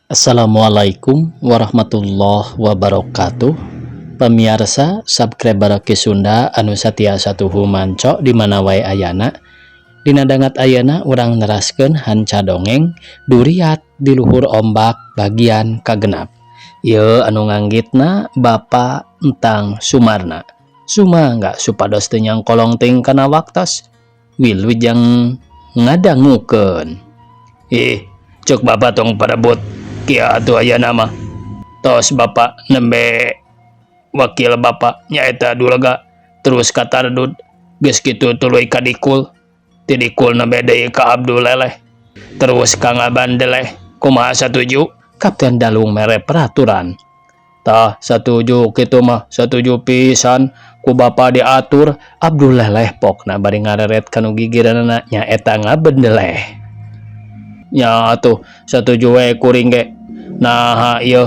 Assalamualaikum warahmatullahi wabarakatuh. Pamiarsa subscriber Ki Sunda anu satia satuhu manco di mana wae ayana. Dina dangat ayeuna urang neraskeun hanca dongeng Duriat di Luhur Ombak bagian kagenap. Ieu anu nganggitna Bapak Entang Sumarna. Sumangga supados teu nyangkolong teuing kana waktos. Wilujeng ngadangukeun. Ih, cek Bapak tong parebut kieu atuh ayeuna mah. Tos Bapak nembe wakil Bapak nyaeta Dulga terus ka Tardud geus kitu tuluy ka Dikul ti Dikul nembe deui ka Abdul Leleh terus ka Ngabandeleh. Kumaha, satuju? Kapten Dalung mere peraturan. Tah, satuju kitu mah, satuju pisan ku Bapak diatur. Abdul Leleh pokna bari ngareret kanu gigireunana nyaeta Ngabendeleh. Nya atuh, satuju we kuring ge. Naha ieu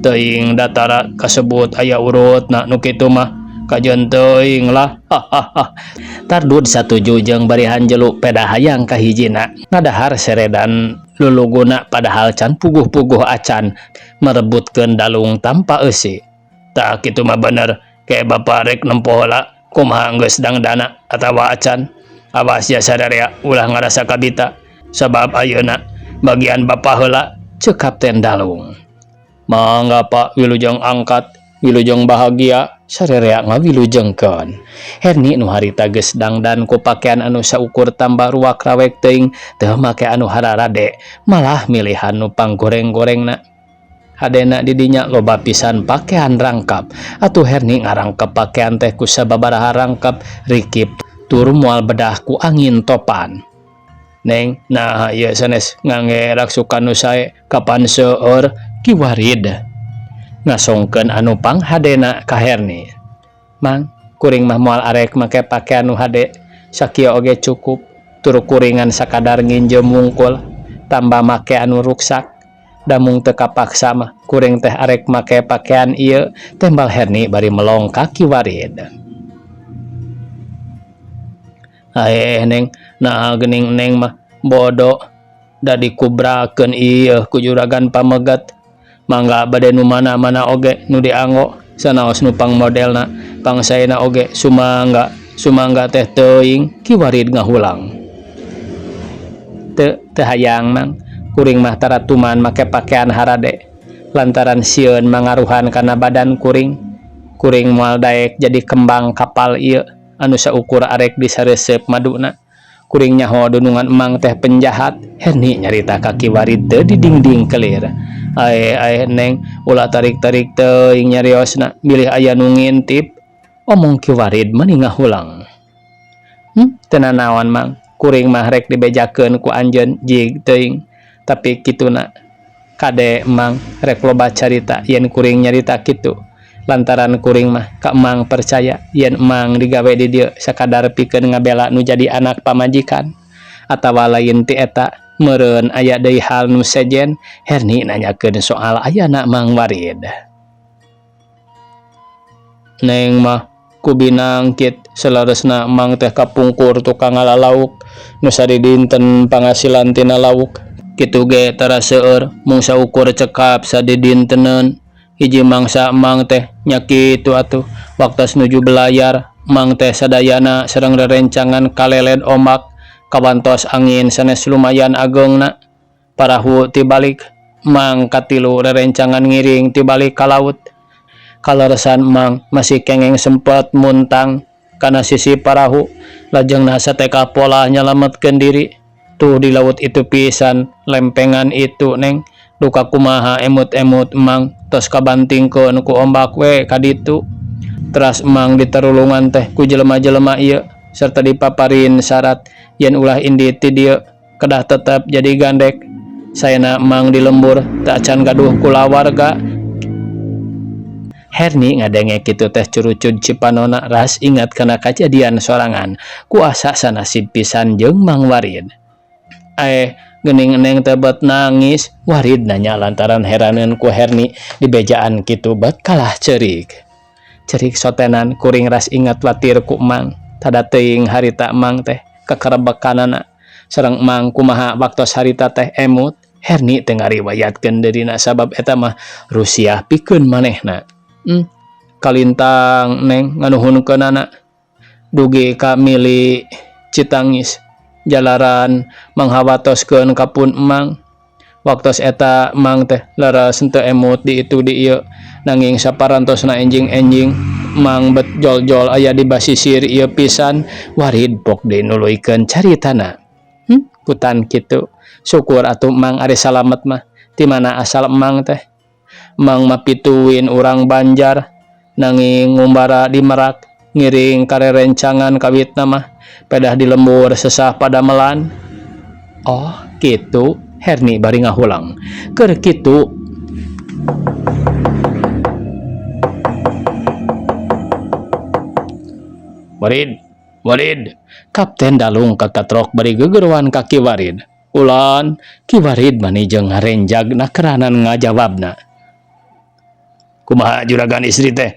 teuing datara kasebut aya urutna nu kitu mah kajeun teuing lah. Hahaha. Tardud satuju jeung bari hanjelu peda hayang kahijina ngadahar seredan luluguna, padahal can puguh-puguh acan merebutkeun Dalung tanpa eusi. Tah, kitu mah bener. Ke Bapak rek nempo heula kumaha geus dangdana atawa acan. Awas ya sadarea, ulah ngarasa kabita sabab ayeuna bagian Bapak heula, ceuk Kapten Dalung. Mangga, Pak, wilujeng angkat, wilujeng bahagia, sarerea ngawilujengkeun. Herni nu harita geus dangdan ku pakaian anu saukur tambah ruak rawek teuing teu make anu hararade, malah milihan nu panggoreng-gorengna. Hadena di dinya loba pisan pakaian rangkap. Atuh Herni ngarangkep pakaian teh ku sababaraha rangkap rikip tur moal bedah ku angin topan. Neng, nah ieu sanes ngangge raksukan nu sae, kapan seueur? Ki Warid ngasongkeun anu panghadena ka Herni. Mang, kuring mah moal arek make pakaian nu hade, sakieu oge cukup tur kuringan sakadar nginjem wungkul, tambah make anu ruksak. Da mung teu kapaksa mah kuring teh arek make pakaian ieu, tembal Herni bari melong ka Ki Warid. Aeh, Neng, nah geuning Neng mah bodo da dikubrakeun ieu ku juragan pamegat. Mangga bade nu mana-mana oge nu dianggo, sanaos nu pang modelna pangsaena oge sumangga, sumangga teh teuing. Ki Warid ngahulang. Teu, teu hayang, Mang, kuring mah taratuman make pakaian harade lantaran sieun mangaruhan kana badan kuring. Kuring moal daek jadi kembang kapal ieu anu saukur arek disaresep maduna. Kuring nyaho dunungan Emang teh penjahat, Herni nyarita ka Ki Warid teu didingding kelir. Aeh, aeh, Neng, ulah tarik-tarik teuing nyariosna, bilih aya nu ngintip, omong Ki Warid mani ngahulang. Teu nanaon, Mang, kuring mah rek dibejakeun ku anjeun jig teuing, tapi kituna kade Emang rek loba carita yen kuring nyarita kitu, lantaran kuring mah ka Emang percaya yen Emang digawe di dieu sakadar pikeun ngabela nu jadi anak pamajikan atawa lain ti eta, meureun aya deui hal nu sejen? Herni nanyakeun soal ayana Mang Warid. Neng mah ku binangkit saleresna Emang teh kapungkur tukang ngalalauk nu sadidinten pangasilan tina lauk kitu ge tara seueur, mung saukur cekap sadidinteneun. Hiji mangsa Emang teh nya kitu atuh, waktos nuju belayar Emang teh sadayana sareng rerencangan kaleled ombak, kawantos angin sanes lumayan ageungna, parahu tibalik. Emang katilu rerencangan ngiring tibalik ka laut. Kaleresan Emang masih kengeng sempet muntang kana sisi parahu, lajengna sateka polah nyalametkeun diri. Tuh di laut itu pisan lempengan itu, Neng. Duka kumaha emut-emut Emang tos kabantingkeun ku ombak we ka ditu. Teras Emang ditarulungan teh ku jelema-jelema ieu serta dipaparin syarat yen ulah indit ti dieu, kedah tetep jadi gandek. Saena Emang di lembur teu acan gaduh kulawarga. Herni ngadenge kitu teh curucud cipanona, ras ingat kana kajadian sorangan ku asa sanasib pisan jeung Mang Warid. Aeh, geuning Neng teh bet nangis? Warid nanya lantaran heraneun ku Herni dibejaan kitu bet kalah ceurik. Cerik sotenan, kuring ras ingat watir ku Emang. Tada teuing harita Emang teh kekerebekanana sareng Emang kumaha waktos harita teh emut. Herni teu ngariwayatkeun dirina sabab eta mah Rusiah pikeun manehna. Kalintang neng nganuhunkeunana dugi ka mili Citangis jalaran manghawatoskeun ka pun emang. Waktos eta emang teh leres henteu emut di itu di ieu nanging saparantosna enjing-enjing emang bet jol-jol aya di basisir ieu pisan warid pok deui nuluykeun caritana. Kutan kitu syukur atuh emang ari salamet mah ti mana asal emang teh. Emang mah pituin urang Banjar nanging ngumbara di Merak ngiring karerencangan kawitna mah pedah di lembur sesah padamelan. Oh kitu Herni bari ngahulang keur kitu. Warid, Warid, Kapten Dalung kakatrok bari gegeroan ka Ki Warid. Ulan, Ki Warid mani jeung ngarenjag nakeranan ngajawabna. Kumaha juragan istri teh?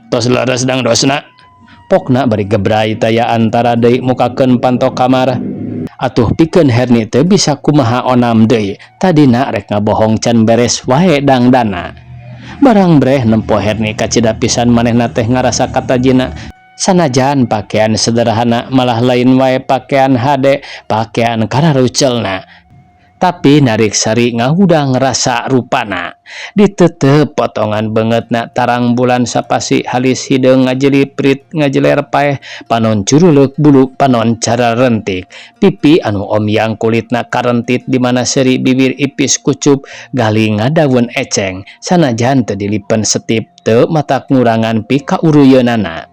Tos leres dangdosna? Pokna bari gebray taya antara deui mukakeun panto kamar. Atuh pikeun Herni teu bisa kumaha onam deui, tadina rek ngabohong can beres wae dangdana. Barang breh nempo Herni kacida pisan manehna teh ngarasa katajina. Sanajan pakaian sederhana malah lain wae pakaian hade, pakaian kararucelna. Tapi narik sari ngahudang rasa rupana. Ditetep potongan beungeutna tarang bulan sapasi halis hideung ngajeliprit ngajeler paeh panon curuleuk bulu panon cararentik. Pipi anu omyang kulitna karentit di mana seuri bibir ipis kucup galing ngadaweun eceng sanajan teu dilipen setip teu matak ngurangan pikauruyeunana.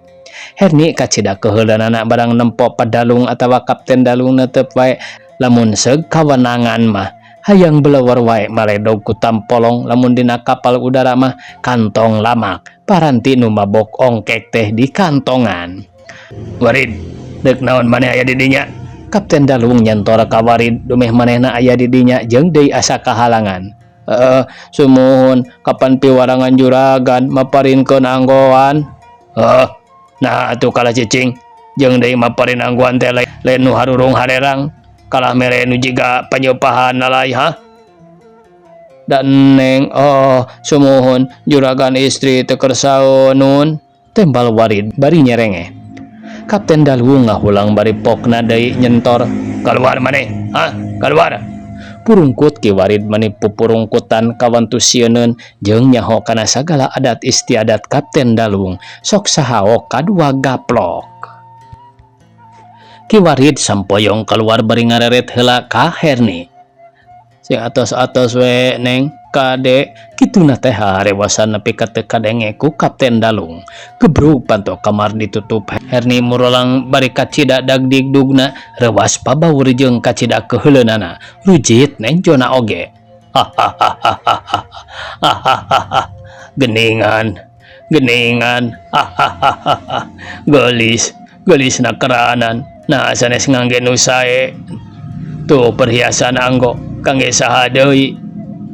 Herni kacida keuheuleunana barang nempo padalung atawa kapten dalung neuteup wae lamun seug kawenangan mah hayang beleuwer wae maledog ku tampolong lamun dina kapal udara mah kantong lamak paranti nu mabok ongkek teh di kantongan. Warid, deuk naon maneh aya di dinya? Kapten Dalung nyentor ka Warid dumeh manehna aya di dinya jeung deui asa kahalangan. Heeh, sumuhun kapan piwarangan juragan maparinkeun anggoan. Heeh, nah atuh kalah cicing jeung deui maparin anggoan teh lain nu harurung harerang kalah mere nu jiga panyeupahan lalai ha. Dan neng oh sumuhun juragan istri teu kersaeun nun tembal Warid bari nyerengeh. Kapten Dalung ngahulang bari pokna deui nyentor kaluar maneh ha kaluar. Purungkut Ki Warid mani pupurungkutan kawantu sieuneun jeung nyaho kana sagala adat istiadat Kapten Dalung sok sahaok kadua gaplok. Ki Warid sampoyong kaluar bari ngareret heula ka Herni. Sing atos-atos we neng kade kituna teh harewasan nepi ka teu kadenge ku Kapten Dalung. Gebrug panto kamar ditutup Herni murolang bari kacida dagdigdugna reuwas pabaur jeung kacida keuheuleunana. Rujit neng jona oge. Hahahaha. Geningan, geningan. Hahahaha. Geulis, geulis nakeranan. Nah sanes ngangge nu sae. Tuh perhiasan anggo kangge saha deui.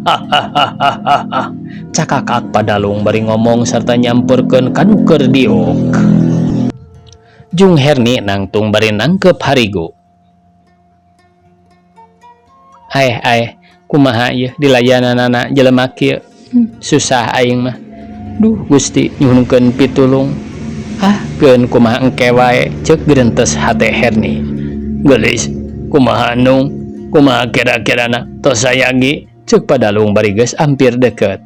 Hahahaha. Cakakak Padalung bari ngomong sarta nyamperkeun ka nu keur diuk. Jung Herni nangtung bari nangkep harigu. Aeh aeh, kumaha ieu dilayananana jelema kieu. Susah aing mah. Duh Gusti nyuhunkeun pitulung. Ah keun kumaha engke wae ceuk gerentes hate Herni. Geulis kumaha nung kumaha kira-kirana tos sayagi ceuk Padalung bari geus ampir deukeut.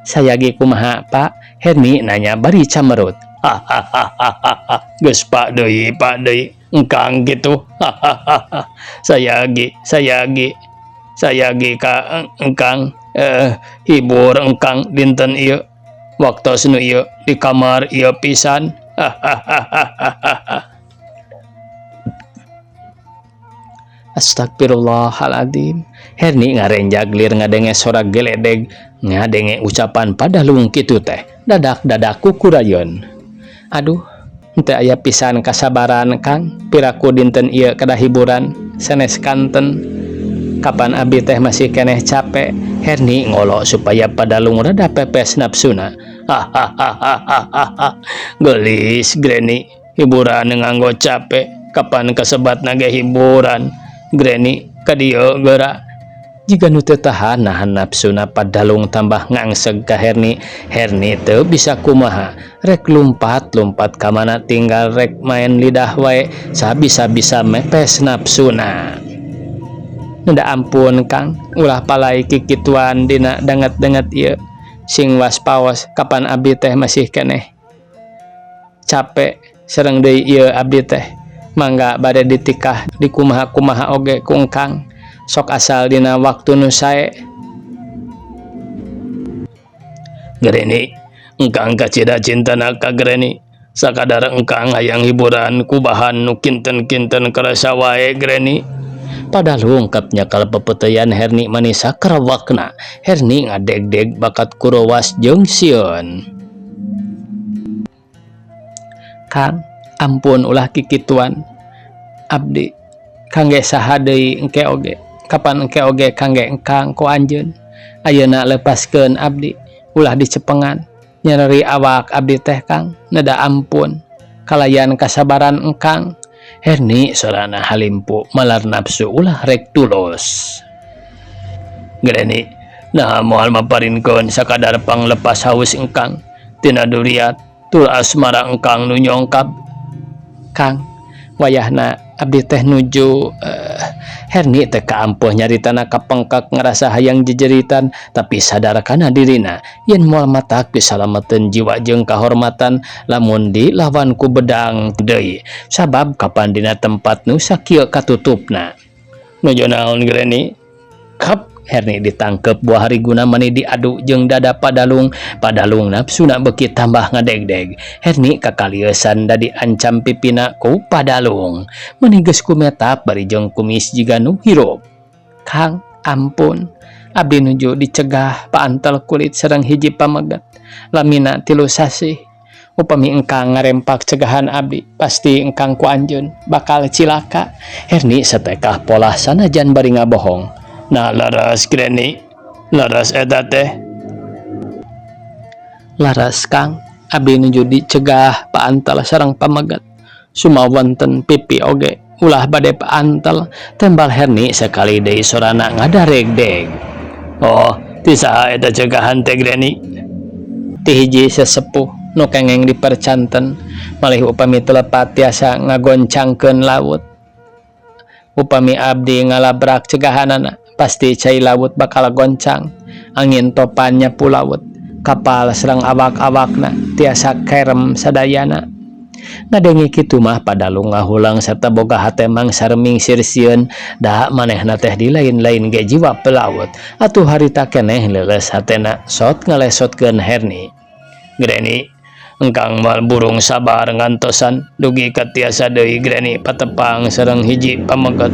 Sayagi kumaha Pak? Herni nanya bari camerut. Hahahaha geus pak deui engkang kitu. Hahahaha sayagi sayagi sayagi ka engkang hibur engkang dinten ieu waktos nu ieu di kamar ieu pisan. Hahahaha. Astagfirullahaladzim. Herni ngarenjag lir ngadenge sora geledeg ngadenge ucapan Padalung kitu teh dadak-dadak kukurayeun. Aduh, henteu aya pisan kasabaran Kang, piraku dinten ieu kada hiburan sanes kanten. Kapan abi teh masih keneh capek? Herni ngolo supaya Padalung rada pepes nafsuna. Hahahaha. Geulis Granny, hiburan nganggo capek. Kapan kasebatna ge hiburan? Granny ka dieu geura. Jiga nu teu tahan nahan napsuna Padalung tambah ngangseg ka Herni. Herni teu bisa kumaha, rek lumpat lumpat ka mana tinggal rek maen lidah wae sabisa-bisa mepes napsuna. Neda ampun Kang, ulah palai kikituan dina danget-danget ieu. Sing waspaos kapan abdi teh masih keneh. Cape sareng deui ieu abdi teh. Mangga bade ditikah dikumaha-kumaha oge ku engkang. Sok asal dina waktu nu sae. Granny, engkang kacida cintana ka Granny. Sakadar engkang hayang hiburan ku bahan nu kinten-kinten karasa wae Granny. Padalung kap nyakal pepeuteyan Herni mani sakerawakna. Herni ngadegdeg bakat kurowas jeung sieun. Kang, ampun ulah kikituan. Abdi kangge saha deui engke oge. Kapan engke oge kangge engkang ku anjeun. Ayeuna lepaskeun abdi, ulah dicepengan. Nyereri awak abdi teh Kang, neda ampun. Kalayan kasabaran engkang. Herni sorana halimpu malar nafsu ulah rek tulus. Granny, naha moal maparinkeun sakadar panglepas haus engkang tina duriat tul asmara engkang nu nyongkab. Kang, wayahna abdi teh nuju Herni teh kaampuh nyaritana kapengkak ngarasa hayang jejeritan tapi sadar kana dirina yen moal matak disalameteun jiwa jeung kahormatan lamun dilawan ku bedang deui sabab kapan dina tempat nu sakieu katutupna. Nuju naon Granny? Kap Herni ditangkep buah hariguna mani diadu jeung dada Padalung. Padalung nafsuna beuki tambah ngadegdeg. Herni kakaliesan da diancam pipina ku Padalung. Mani geus kumetap bari jeung kumis jiga nu hirup. Kang, ampun. Abdi nuju dicegah paantel kulit sareng hiji pameget. Lamina 3 sasih. Upami engkang ngarempak cegahan abdi, pasti engkang ku anjeun bakal cilaka. Herni satekah polah sanajan bari ngabohong. Nah laras Granny, laras eta teh. Laras Kang, abdi nuju dicegah paantel sareng pameget. Sumawonten pipi oge ulah bade paantel. Tembal Herni sakali deui sorana ngadaregdeg. Oh, ti saha eta cegahan teh Granny? Ti hiji sesepuh nu kengeng dipercanten, malih upami teu lepat tiasa ngagoncangkeun laut. Upami abdi ngalabrak cegahanana, pasti cai laut bakal goncang. Angin topan nyapu laut, kapal sareng awak-awakna tiasa kerem sadayana. Ngadenge kitu mah Padalung ngahulang sarta boga hate mangsa reming sieun da manehna teh di lain-lain ge jiwa pelaut. Atuh harita keneh leuleus hatena sot ngalesotkeun Herni. Granny, engkang moal burung sabar ngantosan dugi ka tiasa deui Granny patepang sareng hiji pameget.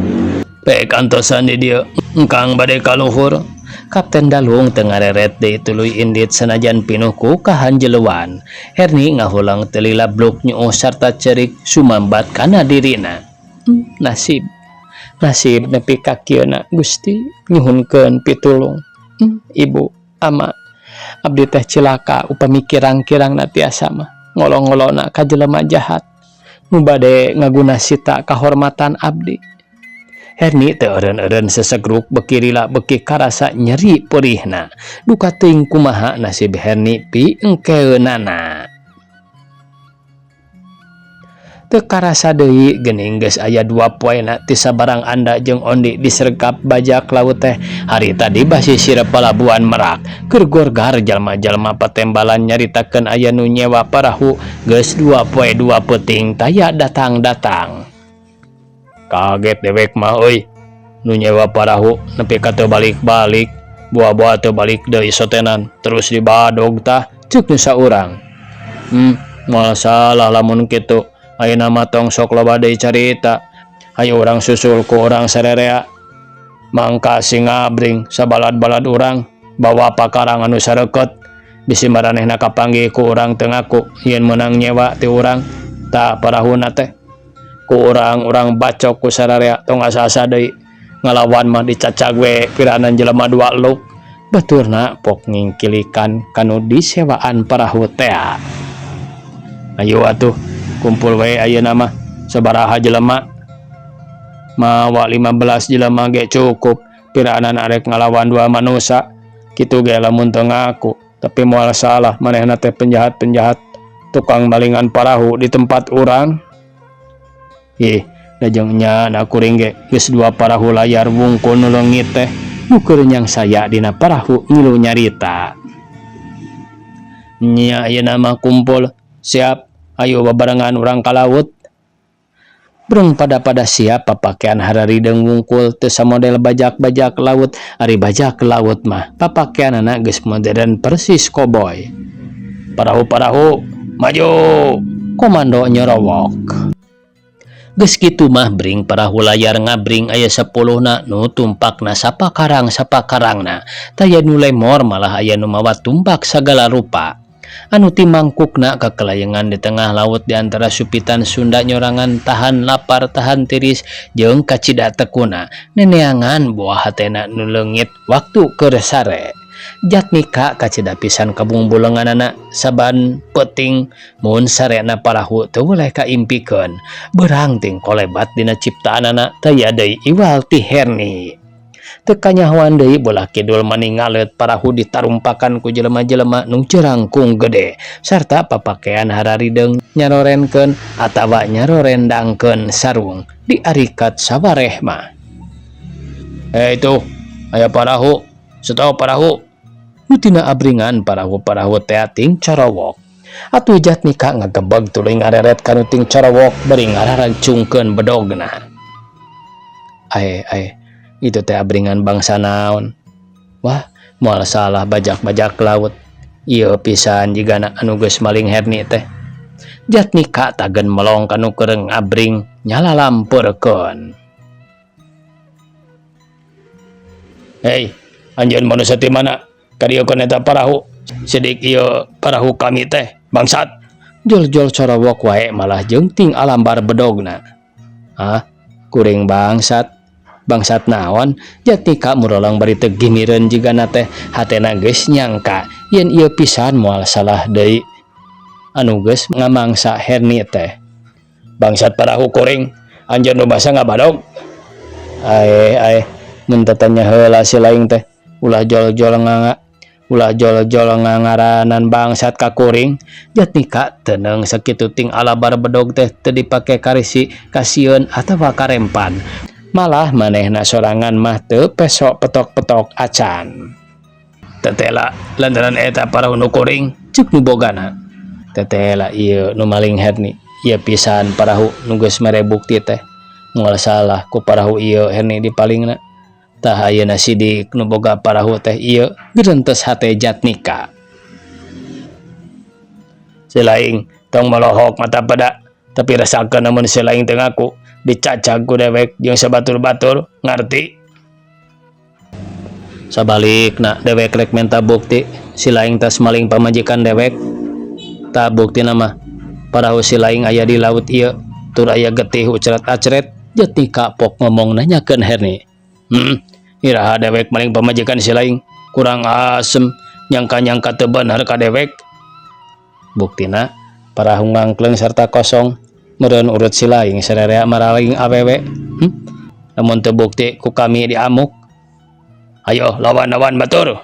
Pek antosan di dieu engkang bade kaluhur. Kapten Dalung teu ngareret deui tuluy indit sanajan pinuh ku kahanjeleuan. Herni ngahulang teu lila bluk nyuuh sarta cerik sumambat kana dirina. Nasib. Nasib nepi ka kieuna Gusti nyuhunkeun pitulung. Ibu, ama, abdi teh cilaka upami kirang-kirangna tiasa mah ngolo-ngolona ka jelema jahat nu bade ngaguna sita kahormatan abdi. Herni teu eureun-eureun sesegruk beuki lila beuki karasa nyeri perihna. Duka teuing kumaha nasib Herni pi engkeunana. Teu karasa deui geuning geus aya 2 poena ti sabarang anda jeung ondi disergap bajak laut teh. Harita di basisir palabuhan Merak. Keur gorgar jalma-jalma patembalan nyaritakeun aya nu nyewa parahu geus 2 poe 2 peuting taya datang-datang. Kaget dewek mah euy. Nu nyewa parahu nepi ka teu balik-balik, buah-buah teu balik deui sotenan terus dibadog tah ceuk nu saurang. Moal salah lamun kitu. Ayeuna mah tong sok loba deui carita. Hayu urang susul ku urang sarerea. Mangka sing ngabring sabalad-balad urang bawa pakarang anu sareukeut. Bisi maranehna kapanggih ku urang teu ngaku yen meunang nyewa ti urang ta parahuna teh. Ku urang-urang bacok ku sararea tong asa-asa deui. Ngalawan mah dicacag we piranan jelema 2 luk. Baturna pok ngingkilikan kanu disewaan parahu tea. Ayo atuh kumpul we ayeuna mah sabaraha jelema. Mawa 15 jelema ge cukup. Piraanan arek ngalawan dua manusa. Kitu ge lamun teu ngaku, tapi moal salah manehna teh penjahat-penjahat tukang malingan parahu di tempat urang. Ih, da jeung nyana kuring ge geus dua parahu layar wungkul nu leungit teh. Nu keur nyangsaya dina parahu ngilu nyarita. Nya ayeuna mah kumpul, siap, ayo babarengan urang ka laut. Breng pada-pada siap papakean hararideung wungkul teu samodel bajak-bajak laut, ari bajak laut mah papakeanana geus modern persis koboi. Parahu-parahu, maju! Komando nyorowok. Geus kitu mah bring parahu layar ngabring aya sapuluhna nu tumpakna sapakarang sapakarangna. Taya nu lemor malah aya nu mawa tumbak sagala rupa. Anu timangkukna kakelayangan di tengah laut di antara supitan Sunda nyorangan tahan lapar tahan tiris jeung kacida tekuna neneangan buah hatena nu leungit waktu keur sare. Jatmika kacida pisan kabungbulenganana saban peuting mun sarena parahu teu weleh kaimpikeun. Beurang ting kolebat dina ciptaanana taya deui iwal ti Herni. Teu kanyahoan deui bolah kidul maning ngaleut parahu ditarumpakan ku jelema-jelema nu jerangkung gede sarta papakean hararideung nyarorenkeun atawa nyarorendangkeun sarung diarikat sawareh mah. Hei tuh, aya parahu, stop parahu. Nu tina abringan parahu-parahu tea ting corowok. Atuh Jatmika ngagebeg tuluy ngareret ka nu ting corowok bari ngararancungkeun bedogna. Ae ae, itu teh abringan bangsa naon? Wah, moal salah bajak-bajak laut. Ieu pisan jigana anu geus maling Herni teh. Jatmika tagen melong ka nu keur ngabring nyalalampeurkeun. Hei, anjeun manusia ti mana? Kadieukeun eta parahu. Sidik ieu parahu kami teh, bangsat. Jol-jol corowok wae malah jeung ting alambar bedogna. Hah? Kuring bangsat. Bangsat naon? Jatmika murolong bari teu gimireun jigana teh hatena geus nyangka yen ieu pisan moal salah deui anu geus ngamangsa Herni teh. Bangsat parahu kuring, anjeun nu basa ngabadog. Ae ae, mun tatanya heula si laing teh, ulah jol-jol nganga ulah jol-jol ngangaranan bangsat ka kuring. Jatmika teneng sakitu ting alabar bedog teh teu dipake karisi kasieun atawa karempan. Malah manehna sorangan mah teu pesok petok-petok acan. Tetela lantaran eta parahu nu kuring, ceuk nu bogana. Tetela ieu nu maling Herni, ieu pisan parahu nu geus mere bukti teh. Moal salah ku parahu ieu Herni dipalingna. Tah ayeuna sidik nu boga parahu teh ieu gerentes hate Jatmika. Si laing tong molohok mata pada, tapi rasakeun lamun si laing teu ngaku dicacag ku dewek jeung sabatur-batur, ngarti? Sabalikna dewek rek menta bukti si laing tas maling pamajikan dewek. Tah buktina mah parahu si laing aya di laut ieu tur aya getih ucret-acret. Jatmika pok ngomong nanyakeun Herni. Iraha dewek maling pamajikan si laing, kurang asem nyangka-nyangka teu bener ka dewek. Buktina parahu ngangkleng sarta kosong meureun urut si laing sararea maraling awewe. Lamun teu bukti ku kami diamuk. Ayo lawan-lawan batur.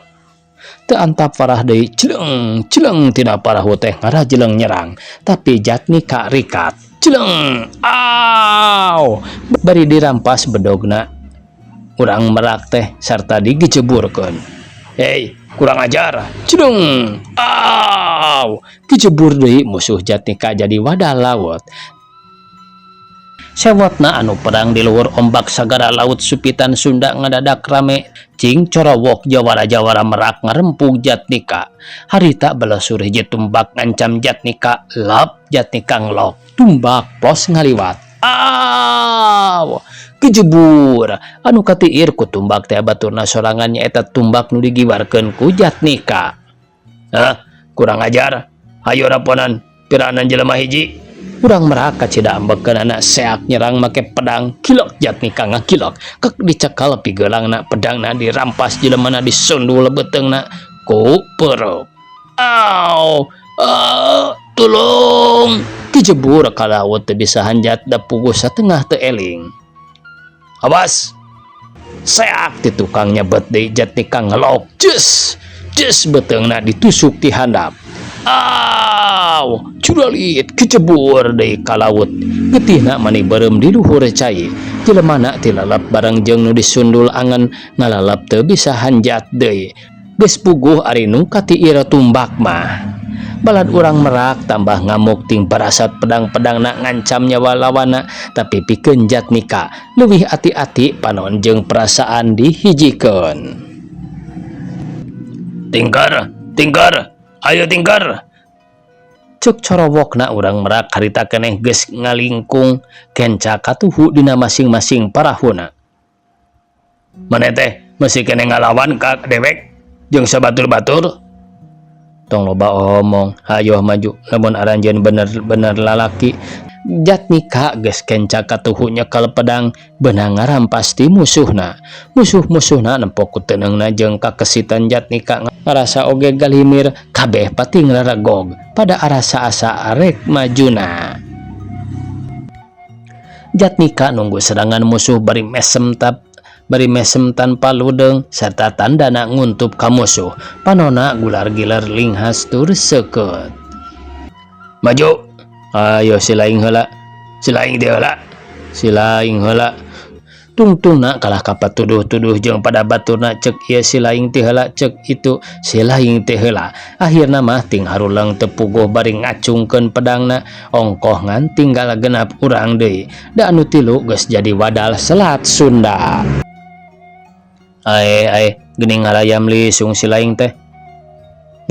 Teu antap farah deui celeng celeng tina parahu teh ngarajeleng nyerang, tapi Jatmika rikat. Celeng aw bari dirampas bedogna urang merak teh sarta digejeburkeun. Hei, kurang ajar. Celeng aw gejebur deui musuh Jatmika jadi wadah laut. Sewotna anu perang di luhur ombak sagara laut supitan Sunda ngadadak rame cing corowok jawara-jawara merak ngarempug Jatmika. Harita belesur hiji tumbak ngancam Jatmika, lap Jatmika ngelok tumbak pos ngaliwat. Aw kejebur anu katiir ku tumbak teh baturna sorangan nyaeta tumbak nu digiwarkeun ku Jatmika. Hah, kurang ajar. Hayo raponan piranan jelema hiji. Urang merak kacida ambekeun anak seak nyerang make pedang. Kilok Jatmika ngakilok kek dicekal pigeulangna pedangna dirampas jelemana disundul beuteungna ku peureub. Aw, tulung. Kejebur ka laut teu bisa hanjat da puguh satengah teu eling. Awas. Seak ti tukang nyabet deui Jatnika ngelok jes jes beuteungna ditusuk ti handap. Aw, curalit kecebur deui ka laut. Getihna mani beureum di luhur cai. Jelemana tilalap bareng jeung nu disundul angen ngalalap teu bisa hanjat deui. Geus puguh ari nu katiir tumbak mah. Balad urang merak tambah ngamuk ting barasat pedang-pedangna ngancam nyawa lawanna tapi pikeun Jatnika leuwih ati-ati panon jeung perasaan dihijikeun. Tingker, tingker, ayo tingker. Cek corowokna urang merak harita keneh geus ngalingkung kenca katuhu dina masing-masing parahuna. Maneh teh masih keneh ngalawan ka dewek jeung sabatur-batur. Tong loba omong, hayoh maju lamun aranjeun bener-bener lalaki. Jatnika geus kenca katuhu nyekel pedang beunang ngarampas ti musuhna. Musuh-musuhna nempo ku teuneungna jeung kakesitan Jatnika ngarasa oge galimir kabeh pating reregog pada arasa-asa arek majuna. Jatnika nunggu serangan musuh bari mesem tap bari mesem tanpa ludeung serta tandana nguntup ka musuh. Panona gular-gilar linghas tur seukeut. Maju. Ayo silaing heula. Silaing teh heula. Silaing heula. Tungtungna kalah kapatuduh-tuduh jeung pada baturna cek ieu silaing teh heula cek itu silaing teh heula. Akhirna mah ting haruleng teu puguh bari ngacungkeun pedangna ongkoh ngan tinggal genap urang deui. Da anu tilu geus jadi wadal Selat Sunda. Ae ae geuning ngarayam lisung silaing teh.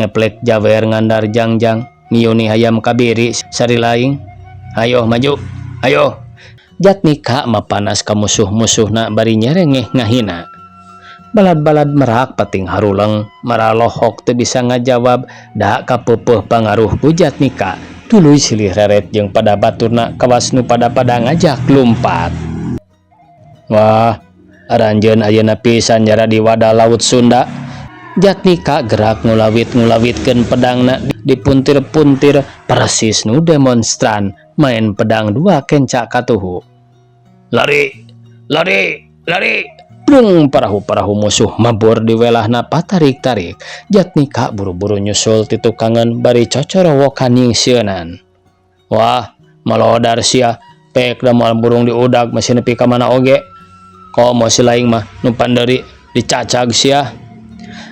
Ngeplek jawer ngandar jangjang miuni hayam kabiri sari laing. Ayo maju, ayo. Jatnika mapanas ka musuh-musuhna bari nyerengeh ngahina. Balad-balad merak pating haruleng maralohok teu bisa ngajawab da kapeupeuh pangaruh ku Jatnika. Tuluy silih reret jeung pada baturna kawas nu pada-pada ngajak lumpat. Wah, aranjeun ayeuna pisan jara di wadah laut Sunda. Jatnika gerak ngulawit-ngulawitkeun pedangna dipuntir-puntir persis nu demonstran main pedang dua kenca katuhu. Lari, lari, lari. Brung parahu-parahu musuh mabur di welahna patarik-tarik. Jatnika buru-buru nyusul ti tukangan bari cocorowokan nyingsieunan. Wah, malodar sia. Pek da moal burung diudag masih nepi ka mana oge. Komo si laing mah nu pandeuri dicacag sia.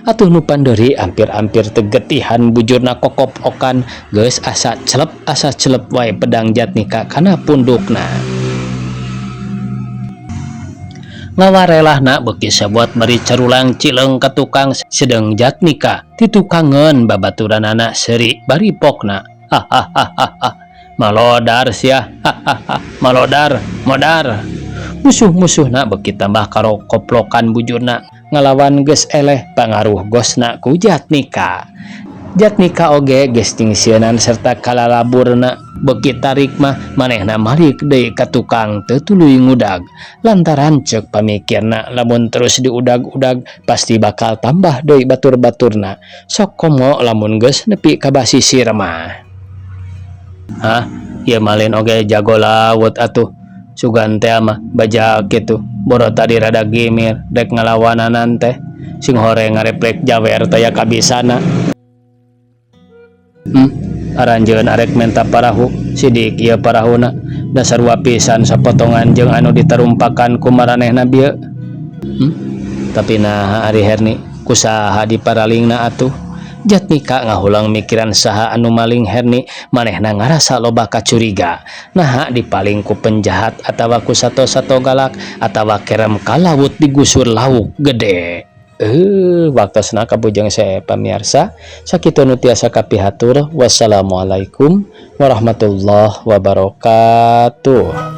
Atuh nu pandeuri hampir-hampir teu getihan bujurna kokop-okan geus asa celep wae pedang Jatnika kana pundukna. Ngawarelahna beuki sabuat bari carulang cileung ka tukang sedeng Jatnika titukangeun babaturanana seuri bari pokna. Hahaha malodar sia hahaha malodar modar. Musuh-musuhna beuki tambah karokoplokan bujurna ngalawan geus eleh pangaruh gosna ku Jatnika. Jatnika oge geus tingsieunan serta kalalaburna beuki tarik mah manehna malik deui ka tukang teu tuluy ngudag lantaran ceuk pamikirna lamun terus diudag-udag pasti bakal tambah deui batur-baturna sok komo lamun geus nepi ka basisir mah. Hah, ieu mah lain oge jago laut atuh. Sugan teh mah bajak kitu. Boro tadi rada gimir dek ngalawanan teh. Sing horeng ngareplek jawer teh ya kabisana. Aranjeun arek menta parahu, sidik ieu parahuna. Dasar wapisan sapotongan jeung anu ditarumpakan ku maranehna bieu. Tapi naha ari Herni kusaha diparalingna atuh. Jatnika ngahulang mikiran saha anu maling Herni manehna ngarasa loba kacuriga. Naha dipaling ku penjahat atawa ku sato-sato galak atawa kerem ka laut digusur lauk gede. Waktosna kabujeng saya pamiarsa sakitu nu tiasa kapihatur. Wassalamualaikum warahmatullahi wabarakatuh.